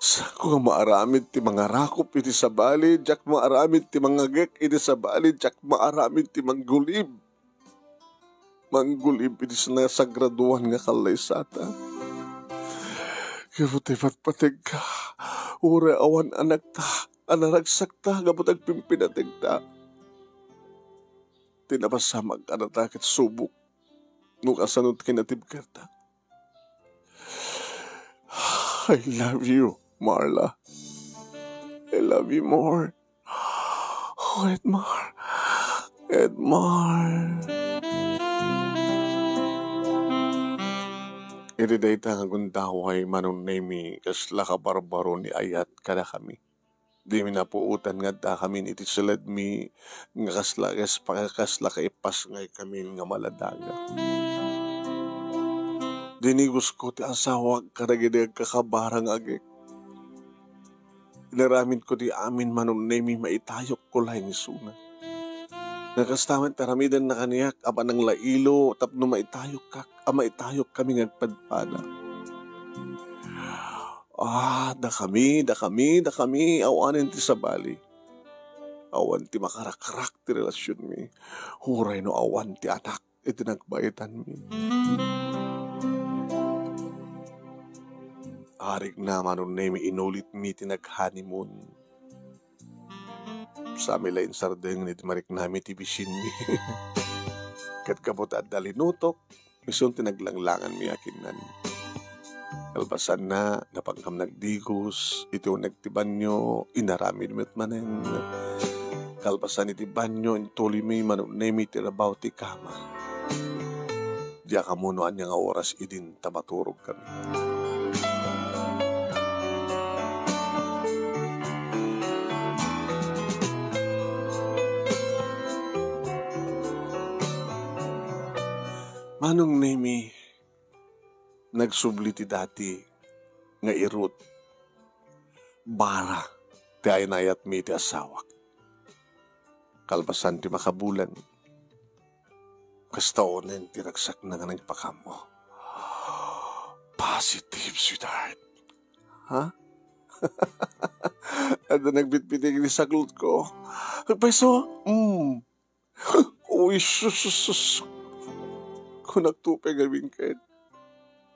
Saanko nga maaramid ti mangarakop iti sabali, diak maaramid ti mangagek iti sabali, diak maaramid ti manggulib. Manggulib iti nasagradoan nga kallaysata. Gapu ta ipatpategka, uray awan anakta, a naragsakta gapu ta agpimpinategta. Ti napasamak a data ket subok no kasano ti kinatibkerta. I love you, Marla. I love you more. Oh, Edmar. Edmar. Iti dayta nga gundaway, Manong Nemy, kasla kabarbaro ni ayat kadakami. Dimi napuotan nga addakamin iti siledmi nga kasla, kas-, kasla kaipasngaykamin nga maladaga. Dinigosko ti asawak kadagiti agkakabara nga agek. Inaramidko ti amin, Manong Nemy, maitayokko laeng isuna. Nga kasta met ti aramidenna kaniak a pananglailo tapno maitayokkak, a maitayokkami nga agpadpada. Ah, dakami, dakami, dakami, awanen ti sabali. Awan ti makarakrak ti relasionmi. Uray no awan ti anak iti nagbaetanmi. Arigna, Manong Nemy, inulitmi ti nag-honeymoon. Sami la insardeng iti mariknami ti bisinmi. Ket gapu ta adda linutok, isun ti naglanglanganmi a kinnan. Kalpasanna, napankam nagdigos, iti uneg ti banio, inaramid met manen. Kalpasan iti banio, intuloymi, Manong Nemy, ti rabaw ti kama. Diak ammo no ania nga oras idin ta maturogkami. Manong Nemy, nagsubli ti dati nga irut, bara ti inayatmi iti asawak. Kalpasan ti makabulan, kasta unen ti ragsakna nga nagpakammo. Positive, sweetheart. Ha? Adda nagbitbiting iti saklotko. Agpayso? Mm. Uy, sus, sus, sus. Kunakto pay ngamin ket,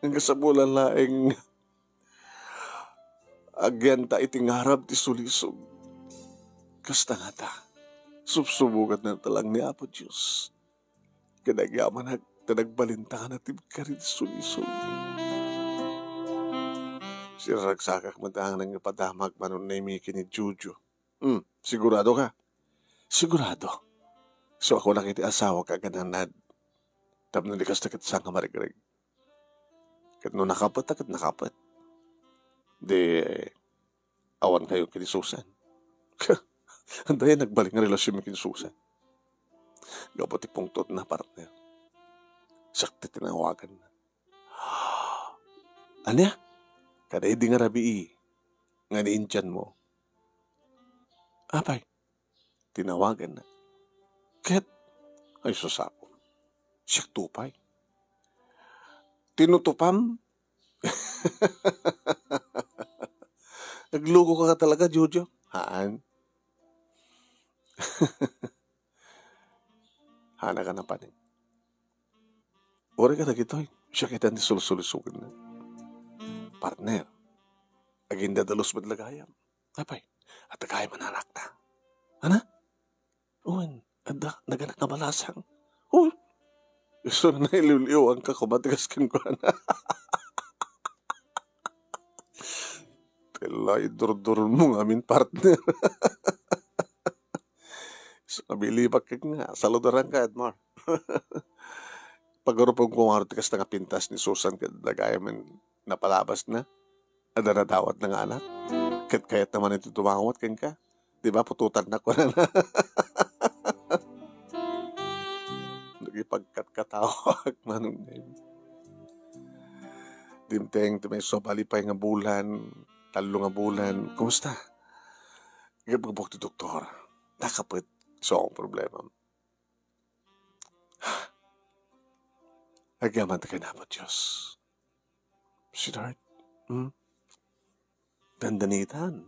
nga kasapulan laeng agyanta iti ngarab ti sulisog. Kasta ngata, subsuboganna ta lang ni Apo Dios. Ket agyamanak ta nagbalinta nga natibker iti sulisog. Siragsakak met nga nangpadamag Manong Nemi ken ni Jojo. Hmm, sigurado ka? Sigurado. Isuak la iti asawak a gananad. Tapno di kasta ket saan nga marigreg. Ket no nakapet, ket nakapet. Di, awan kayo ken ni Susan. Adayan nagbalin nga relasyon mi ken ni Susan. Gapu ti pungtot na, partner. Sakti tinawagan na. Ania? Kada idi nga rabii nga ni Indian mo. Apay, tinawagan na. Ket, ay, susapon. Siak to pay. Tinutupam? Nagluko ka talaga, Jojo. Haan. Hana ka na panin. Uri ka dagitoy. Siak iti sulsulisogen na. Partner. Agindadalus met lagayam. Apay, adda gayam a anak na. Ana? Wen, adda, naganak nga balasang. Uy, isu na nailiw-liwang ka, kumatigas kenkuana. Tila, idurduron mo ngamin, partner. Isu, nabilibak ka nga. Saludaran ka, Edmar. Pagarupan ko nga ti kasta nga pintas ni Susan ket dagay men napalabas na. Adda nadawat na nga anak. Ket kayat naman iti tumawat kenka. Di ba, pututan na ko na. Nagipagkatkatawak, Manong Nemi. Dimteng ti maysa a malipay nga bulan, tallo nga bulan. Kumusta? Ipagbuk ti doktor. Nakapet. So, ang problema. Agyaman ta ken Apo Dios. Sweetheart, hmm? Dandanitan.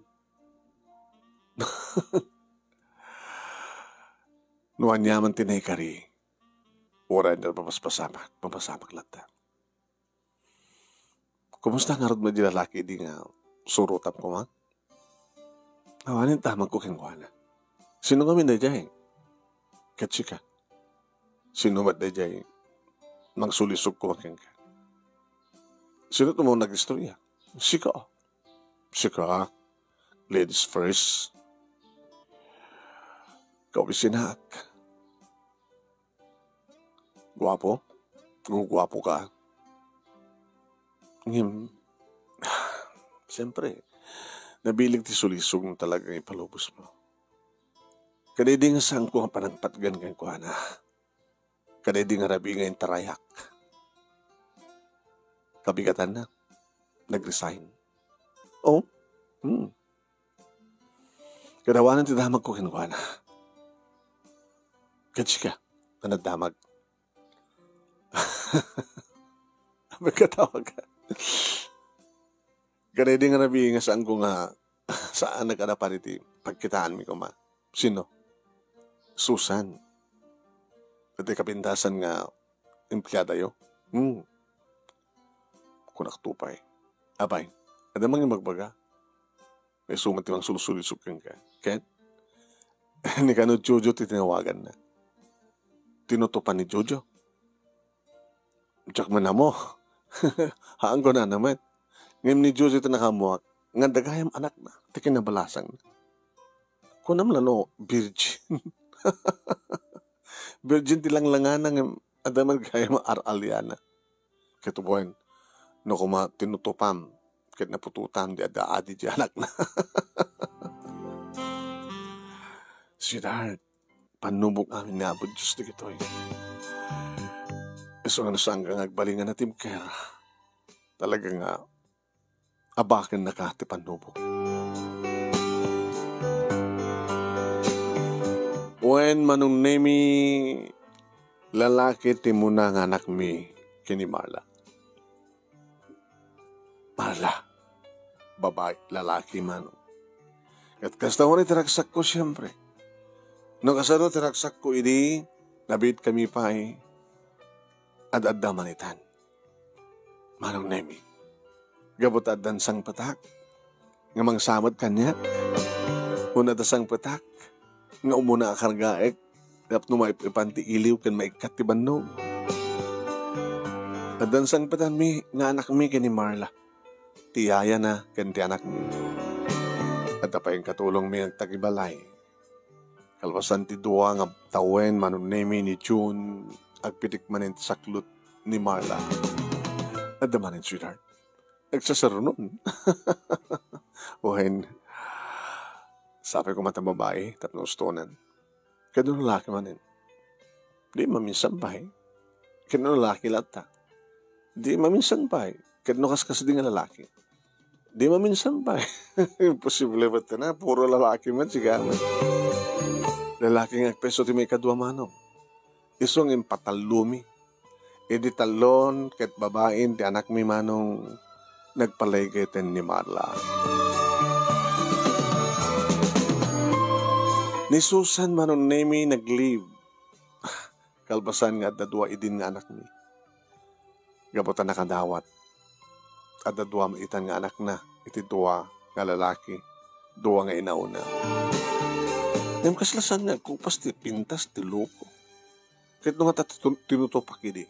No aniaman ti naikari, uray na mapaspasamak, mapasamak latta. Kumusta ngarud met di lalaki idi nga surotam koma? Awanen damagko kenkuana. Sino ngamin daydiay? Ket sika? Sino met daydiay mangsulisog koma kenka? Sino to mo nag-istorya? Sika. Sika. Ladies first. Kawisinaak. Guapo? Guguapo ka? Ngem, siyempre, nabilig ti sulisog no talagang ipalubos mo. Kadaydi nga saanko nga panangpatgan kenkuana. Kadaydi nga rabii nga intarayak. Kabigatanna, nag-resign. Oh? Hmm. Kadawanan ti damagko kenkuana. Ket sika, ano damag? Abay, katawag ka. Kadaydi nga rabii nga saanko nga, saan nagkadapan iti pagkitaanmi koma. Sino? Susan. Iti kapintasan nga empleadayo? Hmm. Kunak to pay. Apay, adda man nga magbaga. Isu met ti mangsulsulisog kenka. Ket, ni kano Jojo ti tinawaganna. Tinutopan ni Jojo. Diak man ammo. Haan kunana met. Ngem ni Jojo ti nakaammuak nga dagayam anakna ti kinabalasangna. Kunam la no virgin. Virgin ti langlangana ngem adda met gayam ar-aliana. Ket wen, no koma tinutopam ket naputotam di adda adi di anakna. Sweetheart, pannubok amin ni Apo Dios dagitoy. Isu nga no saanka nga agbalin nga natibker, talaga nga abakennaka ti pannubok. Wen, Manong Nemi, lalaki ti muna nga anakmi ken ni Marla. Marla, babai, lalaki man. Ket kasta met ti ragsakko, siempre. No kasano ti ragsakko idi nabiitkami pay, ad-adda man itan. Manong Nemi, gapu ta addan sangpetak nga mangsamet kaniak, wenno adda sangpetak nga umuna a kargaek tapno maip-ipan ti iliw ken maikkat ti bannog. Addan sangpetanmi nga anakmi ken ni Marla, ti yayana ken ti anakmi. Adda pay inkatulongmi nga agtagibalay. Kalpasan ti dua nga tawen, Manong Nemi, ni June, agpitik manen ti saklot ni Marla. Adda manen, sweetheart. Agsasarunon. Wen, sapay koma ta babai tapno ustonan. Ket no lalaki manen, di maminsan pay. Ket no lalaki latta, di maminsan pay. Ket no kaskasdi nga lalaki, di maminsan pay. Imposible met na, puro lalaki met, sigamet. Lalaki nga agpeso ti maikadua, Manong. Isu nga impatallomi. Idi tallon ket babain ti anakmi, Manong, nagpalaygayten ni Marla. Ni Susan, Manong Nemi, nag-leave. Kalpasan nga adda dua idin nga anakmi. Gapu ta nakadawat, adda dua met itan nga anakna, iti dua nga lalaki, dua nga inauna. Ngem kasla saan nga agkupas ti pintas ti loko? Ket no ngata ti tun-, tinutopak idi,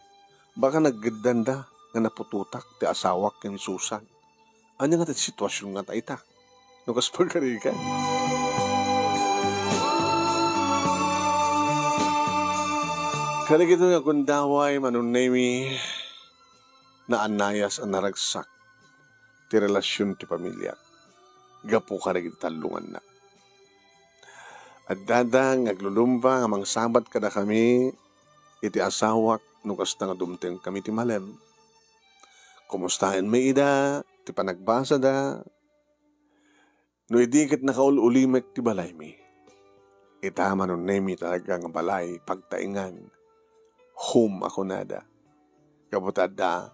baka naggeddanda nga naputotak ti asawak ken ni Susan. Ania ngata ti situasion ngata ita? No kas pagarigan. Kadagitoy nga gundaway, Manong Nemi, naannayas a naragsak ti relasion ti pamiliak gapu kadagiti tallonganna. Addada nga aglulumba nga mangsabat kadakami iti asawak no kasta nga dumtengkami ti malem. Kumustaenmi ida, ti panagbasada, no idi ket nakaul-ulimek ti balaymi. Ita, Manong Nemi, talaga nga balay, pagtaengan, home a kunada. Gapu ta adda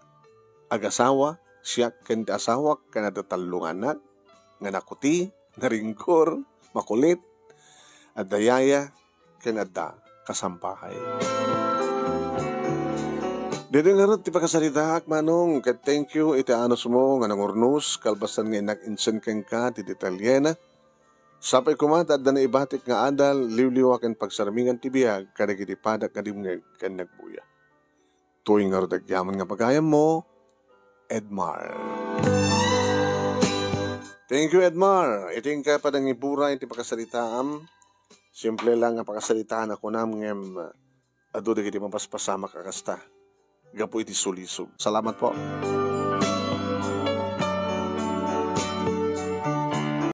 agasawa, siak ken ti asawak, ken adda tallo nga anak, nga nakuti, naringgur, makulit, adda yaya, ken adda kasampahay. Daytoy ngarud ti pakasaritaak, Manong, ket thank you iti anusmo nga nangurnos, kalpasan nga innak insen kenka ti detalyena. Sapay koma ta adda naibatik nga adal, liwliwa ken pagsarmingan ti biag kadagiti padak nga dimngeg ken nagbuya. Toy ngarud agyaman nga pagayammo, Edmar. Thank you, Edmar. Iti inka panangiburay iti pakasaritaam. Simple lang nga pakasaritaan a kunam ngem adu dagiti mapaspasamak a kasta gapu iti sulisog. Salamat po.